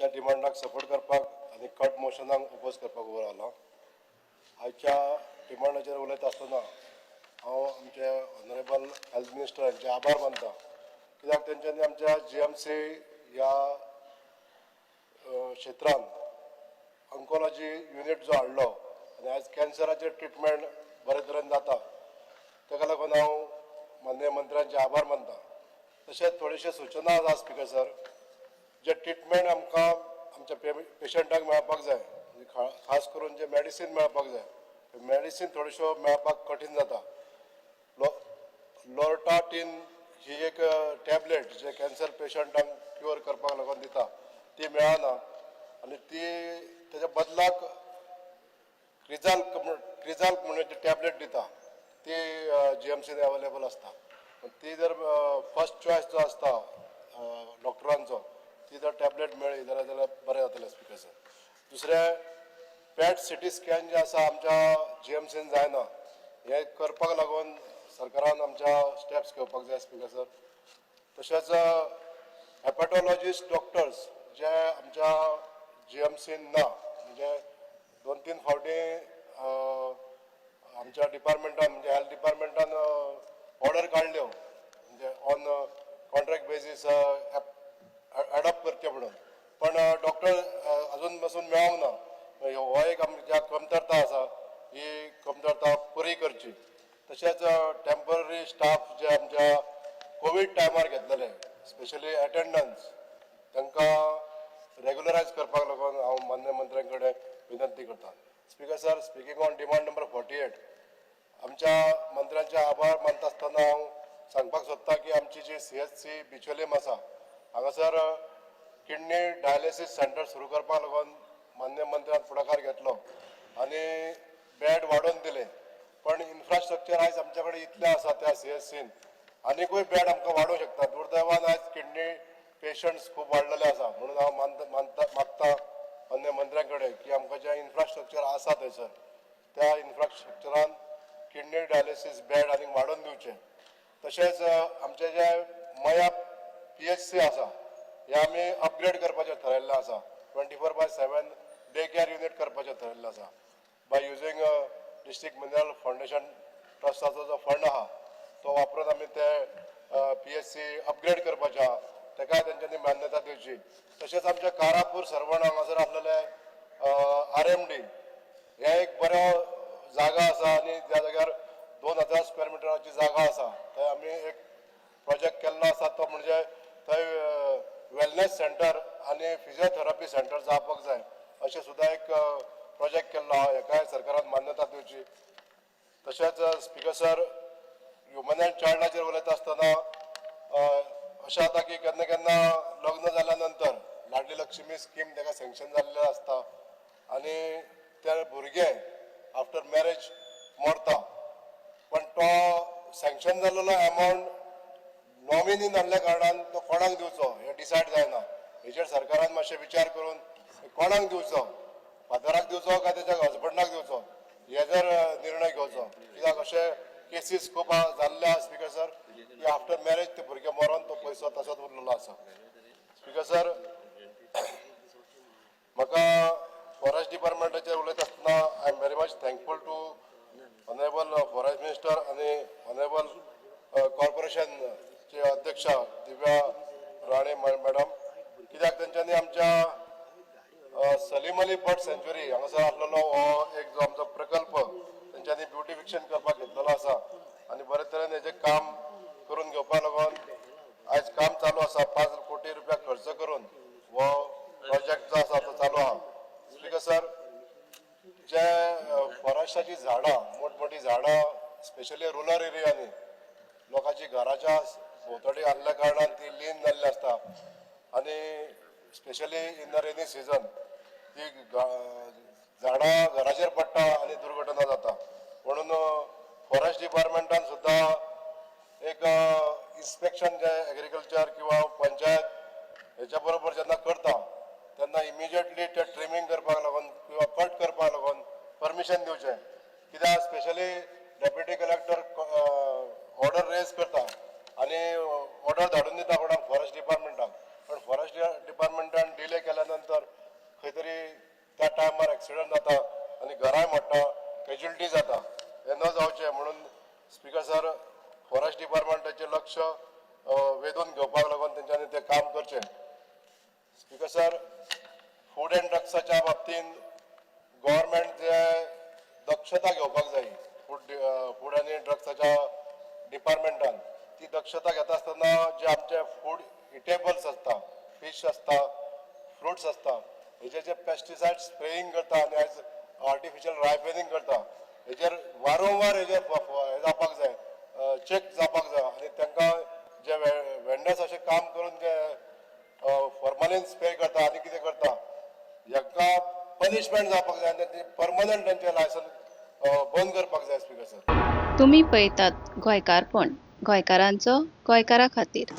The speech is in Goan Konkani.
आयच्या डिमांडाक सपोर्ट करपाक आनी कट मोशनाक ओपोज करपाक उबो रावला. आयच्या डिमांडाचेर उलयता आसतना हांव आमचे ऑनरेबल हेल्थ मिनिस्टर हांचे आभार मानता, कित्याक तेंच्यांनी आमच्या जीएमसी ह्या क्षेत्रान ऑन्कोलॉजी युनीट जो हाडलो आनी आयज कॅन्सराचेर ट्रिटमेंट बरे तरेन जाता, ताका लागून हांव माननीय मंत्र्यांचे आभार मानता. तशेंच थोडेशे सुचना आसा स्पिकर सर, जे ट्रिटमेंट आमकां आमच्या पेशंटाक मेळपाक जाय, म्हणजे खास करून जे मेडिसीन मेळपाक जाय, मेडिसीन थोड्योश्यो मेळपाक कठीण जाता. लोर्टाटीन ही एक टॅबलेट जे कॅन्सर पेशंटांक क्युअर करपाक लागून दिता, ती मेळना आनी ती तेच्या बदलाक क्रिजाल्क म्हणून जी टॅबलेट दिता, ती जीएमसीन अवेलेबल आसता. ती जर फर्स्ट चॉयस जो आसता डॉक्टरांचो, ती जर टॅबलेट मेळ्ळी जाल्यार बरें जातलें स्पिकर सर. दुसरें, पेट सिटी स्कॅन जे आसा आमच्या जीएमसीन जायना. हें करपाक लागून सरकारान आमच्या स्टेप्स घेवपाक जाय स्पिकर सर. तशेंच हेपॅटॉलॉजिस्ट डॉक्टर्स जे आमच्या जीएमसीन ना, म्हणजे दोन तीन फावटी आमच्या डिपार्टमेंटान, म्हणजे हेल्थ डिपार्टमेंटान ऑर्डर काडल्यो, म्हणजे ऑन कॉन्ट्रॅक्ट बेजीस एडॉप्ट करचे म्हणून, पण डॉक्टर अजून पासून मेळोंक ना. हो एक आमच्या कमतरता आसा, ही कमतरता पुरी करची. तशेंच टेंपररी स्टाफ जे आमच्या कोवीड टायमार घेतलेले, स्पेशली अटेंडन्स, तांकां रेगुलरायज करपाक लागून हांव मान्य मंत्र्यां कडेन विनंती करता. Speaker sir, speaking on demand number 48, आमच्या मंत्र्यांचे आभार मानता आसतना हांव सांगपाक सोदता की आमची जी सीएचसी बिचोलीम आसा, हांगासर किडनी डायलिसीस सेंटर सुरू करपाक लागून मान्य मंत्र्यान फुडाकार घेतलो आनी बेड वाडोवन दिले. पण इन्फ्रास्ट्रक्चर आयज आमच्या कडेन इतलें आसा, त्या सीएचसीन आनिकूय बेड आमकां वाडोवंक शकता. दुर्दैवान आयज किडनी पेशंट्स खूब वाडलेले आसा, म्हणून हांव मानता मानता मागता मान्य मंत्र्यां कडेन की आमकां जें इन्फ्रास्ट्रक्चर आसा थंयसर, त्या इन्फ्रास्ट्रक्चरान किडनी डायलिसीस बेड आनीक वाडोवन दिवचे. तशेंच आमचे जे मया पीएचसी आसा, हे आमी अपग्रेड करपाचें थारायल्लें आसा. 24/7 day care unit करपाचें थारायल्लें आसा, by using District Mineral Foundation ट्रस्टाचो जो फंड आहा, तो वापरून आमी ते पीएचसी अपग्रेड करपाचें आहा. तेकाय तेंच्यांनी मान्यता दिवची. तशेंच आमच्या कारापूर सर्वण हांगासर आसलेले आरएमडी हे एक बरो जागा आसा आनी त्या जाग्यार 2000 स्क्वेअर मिटराची जागा आसा. थंय आमी एक प्रोजेक्ट केल्लो आसा, तो म्हणजे थंय वेलनेस सेंटर आनी फिजियोथेरपी सेंटर जावपाक जाय, अशें सुद्दां एक प्रोजेक्ट केल्लो आहा. हेकाय सरकारान मान्यता दिवची. तशेंच स्पिकर सर, ह्युमन अँड चायल्डाचेर उलयता आसतना अशें जाता की केन्ना केन्ना लग्न जाल्या नंतर लाडली लक्ष्मी स्कीम ताका सँक्शन जाल्लें आसता आनी ते भुरगे आफ्टर मॅरेज मरता, पण तो सँक्शन जाल्लो अमावंट नॉमिनी नासल्या कारणान तो कोणाक दिवचो हें डिसायड जायना. हेचेर सरकारान मातशें विचार करून कोणाक दिवचो, फादराक दिवचो काय तेच्या हजबंडाक दिवचो, हे जर निर्णय घेवचो, कित्याक अशे केसीस खूब जाल्ले आसा स्पिकर सर, की आफ्टर मॅरेज ते भुरगे मरोन तो पयसो तसोच उरलेलो आसा. स्पिकर सर, म्हाका फॉरेस्ट डिपार्टमेंटाचेर उलयता आसतना I am very much thankful to honourable forest minister आनी ऑनरेबल कॉर्पोरेशनचे अध्यक्ष दिव्या राणे मॅडम, कित्याक तेंच्यांनी आमच्या सलीम अली बर्ड सँच्युरी हांगासर आसलेलो हो एक जो आमचो प्रकल्प तेंच्यांनी ब्युटिफिकेशन करपाक घेतलेलो आसा आनी बरे तरेन हेजें काम करून घेवपाक लागून आयज काम चालू आसा. 5 कोटी रुपया खर्च करून हो प्रोजेक्ट जो आसा तो चालू आहा. स्पिकर सर, जे फॉरेस्टाची झाडां, मोठमोठी झाडां, स्पेशली रुरल एरियांनी लोकांची घराच्या भोंवतणी आहल्या कारणान ती लीन जाल्ली आसता आनी specially in the rainy season ती झाडां घराचेर पडटा आनी दुर्घटना जाता. म्हणून फॉरेस्ट डिपार्टमेंटान सुद्दां एक इन्स्पेक्शन जे एग्रीकल्चर किंवा पंचायत हेच्या बरोबर जेन्ना करता, तेन्ना इमिजिएटली ते ट्रिमींग करपाक लागून किंवा कट करपाक लागून परमिशन दिवचें, कित्याक specially deputy collector order raise करता आनी ऑर्डर धाडून दिता कोणाक, फॉरेस्ट डिपार्टमेंटाक, आनी पण फॉरेस्ट डिपार्टमेंटान डिले केल्या नंतर खंय तरी त्या टायमार एक्सिडंट जाता आनी घरांय मोडटा, कॅज्युलिटी जाता. हें न जावचें म्हणून स्पिकर सर, फॉरेस्ट डिपार्टमेंटाचें लक्ष वेधून घेवपाक लागून तेंच्यांनी तें काम करचें. स्पिकर सर, फूड अँड ड्रग्साच्या बाबतींत गव्हर्मेंट जे दक्षता घेवपाक जाय, फूड फूड आनी ड्रग्साच्या डिपार्टमेंटान ती दक्षता घेता आसतना जे आमचे फूड इटेबल्स आसता, फीश आसता, फ्रुट्स आसता, हेजे जे पेस्टिसायड स्प्रेईंग करता आनी आयज आर्टिफिशियल रायपनिंग करता, हेजेर वारंवार हेजेर हे जावपाक जाय, चॅक जावपाक जाय आनी तांकां जे वेंडर्स अशें काम करून जे फॉर्मलिन स्प्रे करता आनी कितें करता, हाका पनिशमेंट जावपाक जाय आनी परमनंट तांचें लायसन बंद करपाक जाय, स्पिकर सर. तुमी पळयतात गोंयकारपण, गोंयकारांचो गोंयकारा खातीर.